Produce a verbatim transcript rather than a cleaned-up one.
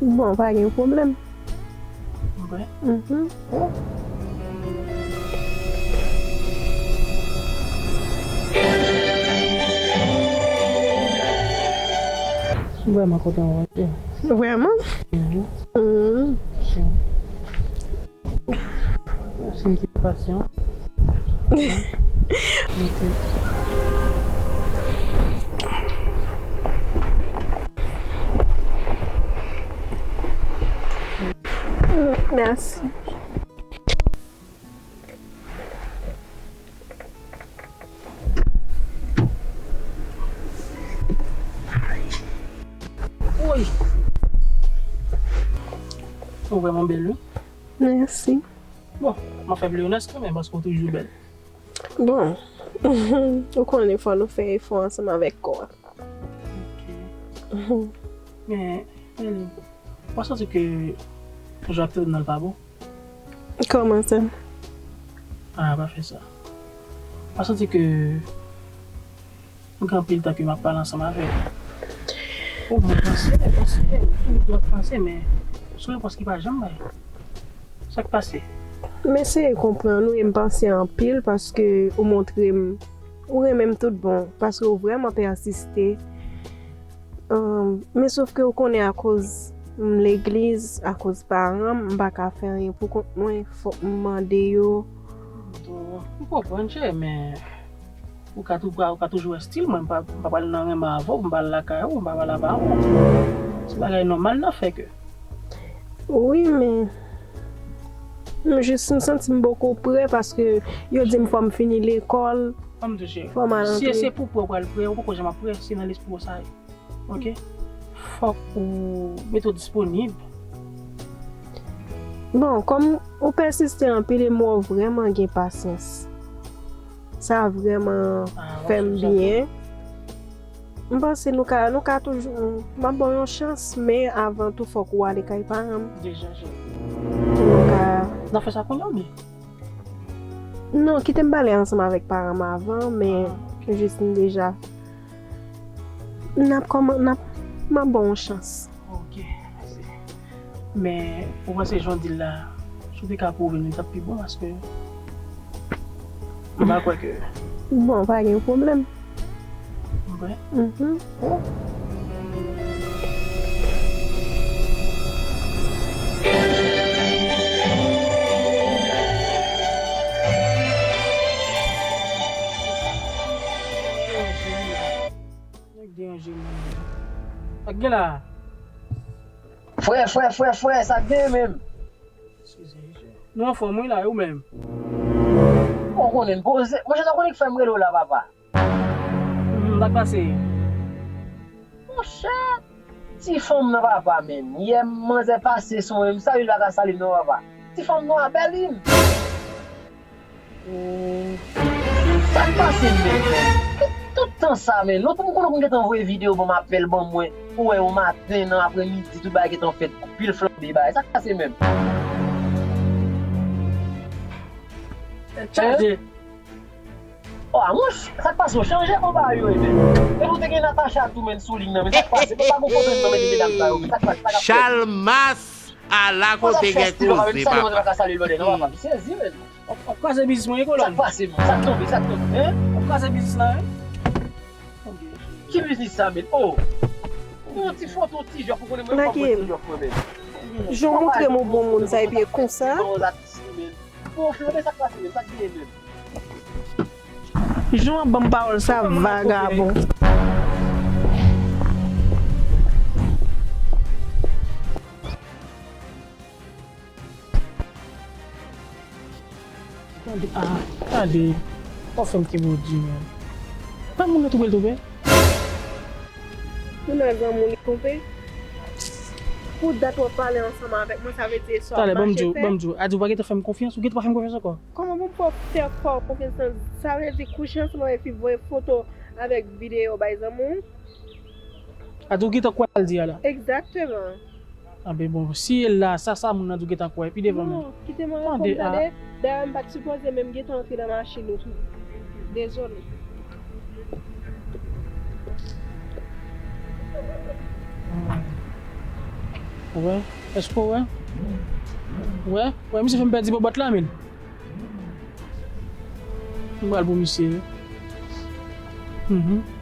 Bon, pa gen pwoblèm. Ou kwè? Mhm. M vrèman kontan wè w. Vrèman? Mhm. Mhm. Yon ti pasyan. Mèsi. Woy! Ou vrèman bèl, wi. Mèsi. Bon, m ap fè Leonès kanmenm, paske w toujou bèl. Bon, ou konnen fò nou fè efò ansanm avèk kò a. Ok. Men, Meli, ou pa santi ke jan w ap trete m nan l pa bon? Kòman sa? Ah, pa fè sa. Ou pa santi ke gen anpil tan ke m ap pale ansanm avè w? O mwen panse, panse, m dwe panse, men se yon repons ki pa janm bay. Sa k pase? M eseye konprann ou e m panse anpil paske ou montre m ou renmen m tout bon, paske ou vrèman pèsiste. Ahn, men sòf ke ou konnen akoz m legliz, akoz paran m, m pa ka fè anyen pou kont mwen, fòk m mande yo. Bon, m konprann, cheri, men ou ka tou-, ou ka toujou wè stil mwen, m pa, m pa pral nan renmen avè w, m pa al lakay ou, m pa pral avè ou. Se bagay nòmal nan fè ke. Wi, men m jis m santi m poko prè paske yo di m fò m fini lekòl, fò m al antre. Si se pou prè ou pral prè, ou poko janm ap prè, se nan lespri w sa ye. Ok? Fòk ou mete w disponib. Bon, kòm ou pèsiste anpil e m wè w vrèman gen pasyans. Sa vrèman fè m byen. M panse nou ka, nou ka toujou, m ap ba w yon chans, men avan tou fòk ou ale kay paran m. Deja, cheri. Pou nou ka. N ap fè sa kounye a oubyen? Non, kite m pale ansanm avèk paran m avan, men jis m deja. N ap kòman, n ap, m ap ba w yon chans. Ok, mèsi. Men, ou panse jan w di l la, si w te ka pwouve l, li t ap pi bon, paske m pa kwè ke. Bon, pa gen pwoblèm. Ou kwè? Mhm. Nèg deranje moun. Sa k gen la? Frè, frè, frè, frè, sa k gen menm? Eskize, mesye. Nou anfòm, wi, la, e ou menm? Ou konnen n poze. Monchè, sa w konnen k fè m rele w la, papa? Hmm, sa k pase? Monchè, ti fanm nan, papa, menm. Yè, manzè pase sou mwen, m salye l, li pa ka salye m, non, papa. Ti fanm nan a Bèlin. Sa k pase, menm? Tout, tout tan sa, menm. Lontan m konnen w konn gentan voye videyo ban m, apèl ban mwen. Ou wè, yon maten, nan apremidi, tout bagay gentan fèt, pil flanbe, bagay. Sa k pase, menm? Tèt chaje. Oh, a mwen, sa k pase, w chanje konba yo, e, menm? E nou te gen Natacha tou, menm, sou liy nan, men sa k pase? Mwen pa gon pwoblèm, non, men medam sa yo, men sa k pase, sa k ap fèt? Chalmas! Ala kote gen koze, papa. M sezi, men. W ap, w ap kraze biznis mwen, wi, kolòn. Sa k pase, menm? Sa k tonbe, sa k tonbe, en? W ap kraze biznis la, wi. Ki biznis sa, menm? Oh! Yon ti foto, ti jòf, ou konnen mwen, m pa pran ti jòf, mwen, menm. Jan w montre m ou bon moun sa, epi e konsa? Bon, flanbe, sa k pase, menm? Sa k genyen, menm? Jan w ap ban m pawòl sa, vagabon. Tande, ah, tande. W ap fè m kenbe w di, menm. Sa moun nan twouve l twouve? Moun nan granmoun li twouve. Pou dat w ap pale ansanm avèk mwen, sa vle di e sa w ap mache fè. Talè, ban m di w, ban m di w. A di w pa gentan fè m konfyans, ou gentan pa fè m konfyans ankò? Kòman pou m fè w fè konfyans nan sa vle di kouche ansanm avèk fi, voye foto avèk videyo bay zanmi w? A di w gentan kwè sa l di a la? Egzakteman. Anben bon, si e la, sa, sa moun nan di w gentan kwè, pi devan menm. Non, kite mwen reponn, tande. Dayè, m pa t sipoze menm gentan antre nan machin ou tou. Dezole. Hmm. Wè, èske w wè? Wè, wè, misye fè m pèdi bòbòt la, men. M pral pou misye. Mhm.